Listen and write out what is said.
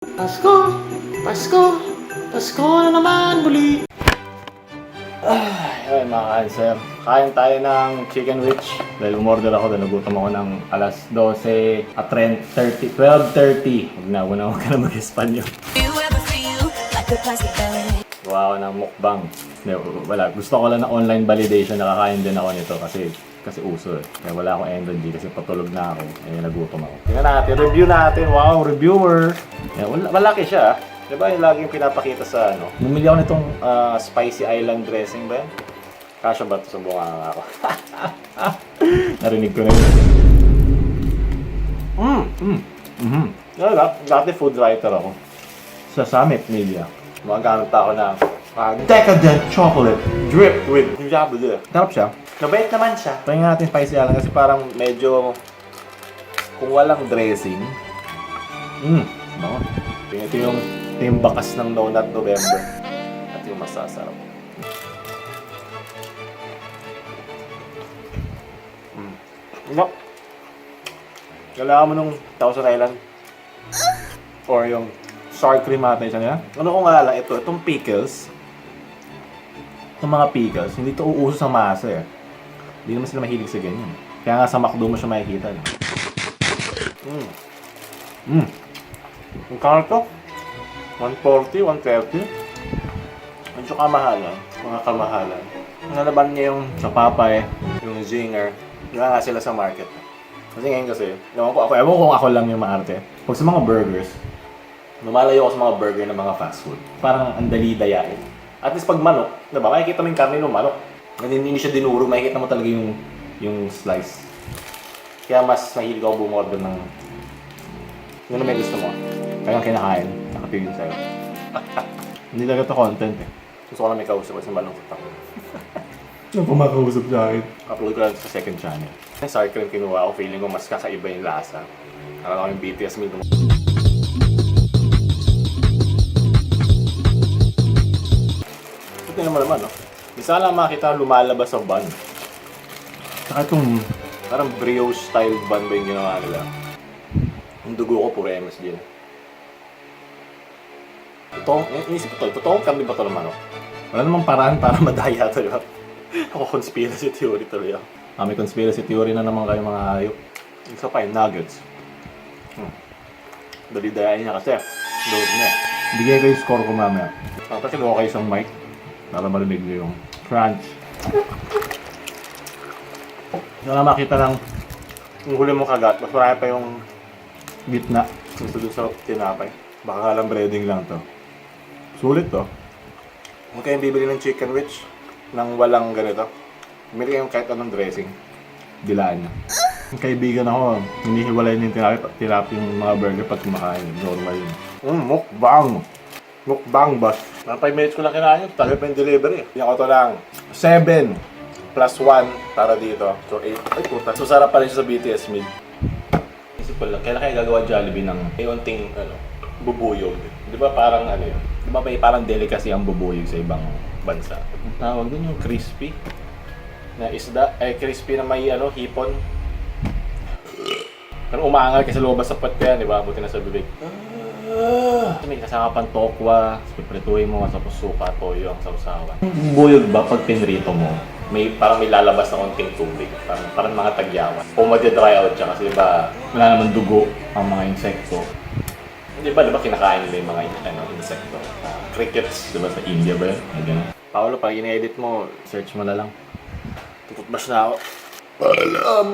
Pasko! Pasko! Pasko na naman muli! Ay, mga ka-answer. Kain tayo ng chicken wich. Dahil umorder ako, dahil nagutom ako ng alas 12 at 12:30. Huwag ka na mag-Espanyol. Gawa ako ng mukbang. Wala. Gusto ko lang ng online validation. Nakakain din ako nito kasi uso eh. Kaya wala akong energy kasi patulog na ako. Kaya nagutom ako. Tingnan natin. Review natin. Wow, reviewer. Malaki siya. Diba yung lagi yung pinapakita sa ano? Bumili ako nitong spicy island dressing ba yan? Kasya ba ito sa bunga ako? Narinig ko na yun. Dati food writer ako. Sa Summit Media. Magagamit ako ng decadent chocolate drip with jabble. Sarap siya. Mabait naman siya. Tingnan natin spicy island kasi parang medyo kung walang dressing. Bango. Ito yung bakas ng Donut November at yung masasarap. Kailangan mo nung Thousand Island or yung sour cream natin siya niya. Ano ko nga lang, itong pickles, itong mga pickles, hindi ito uuso sa masa eh. Hindi naman sila mahilig sa ganyan. Kaya nga sa McDo mo siya makikita. Ang kano to? 140, 130. Medyo kamahalan. Mga kamahalan. Nalaban niya yung sa Papay, yung Zinger. Wala nga sila sa market. Kasi ngayon ewan ko kung ako lang yung maarte. Pag sa mga burgers, lumalayo ako sa mga burger ng mga fast food. Parang ang dali dayain. At least pag manok, diba? Makikita mo yung karne ng manok. Hindi siya dinuro, makikita mo talaga yung slice. Kaya mas mahilig ako bumorder ng yun na may gusto mo. Kayang kinakain, nakapigil sa'yo. Hindi talaga ito content eh. Gusto ko lang may kausap kasi malungkot ako. Ano pa makausap sa akin? Upload ko lang sa second channel. Yung sour cream kinuha ko, feeling ko mas kakaiba yung lasa. Nakala ko yung BTS meal. Ito naman, no? Isa lang makita lumalabas sa bun. Saka itong parang brioche style bun ba yung ginawa nila? Yung dugo ko puro MSG na. Inisip ko totoong kami ba ito ng manok? Wala namang paraan para madaya ito, di ba? Ako conspiracy theory tuloy ako. May conspiracy theory na naman kayo mga hayop. Isa pa yung nuggets. Dali-dayain niya kasi. Load niya. Bigay ko yung score ko mamaya. Tapos sigaw kayo isang mic para marinig niyo yung crunch. Yung na makita ng yung huli mong kagat, mas marami pa yung gitna. Gusto dun sa tinapay. Baka nga lang breading lang to. Sulit to. Huwag kayong bibili ng chicken wich nang walang ganito. Bumili kayong kahit anong dressing. Dilaan niya. Yung kaibigan ako, hinihiwalay niya yung tilapia yung mga burger pag kumakain. Normal yun. Mukbang! Mukbang ba? 5 minutes ko lang kinain yun. Tagal pa yung delivery. Yung ko to lang 7 plus 1 para dito. So 8. Ay puta. So sarap pa rin siya sa BTS meal. Isip ko lang, kailan kayo gagawa Jollibee ng unting bubuyog? Di ba parang yun? Di ba parang delicacy ang bubuyog sa ibang bansa? Tawag din yung crispy na isda. Crispy na may hipon. Pero umaangal kasi lobas sa puwet ko yan, di ba? Buti na sa bibig. May kasama pang tokwa, piprituhin mo, tapos suka, toyo ang sausawan. Buyog ba pag pinrito mo? Parang may lalabas na konting tubig. Parang mga tagyawan. O madi-dry out siya kasi diba wala naman dugo ang mga insekto. Di ba kinakain nila yung mga insekto? Crickets, diba sa India ba yun? Ganun. Paolo, pag in-edit mo, search mo na lang. Tututbash na ako. Paalam!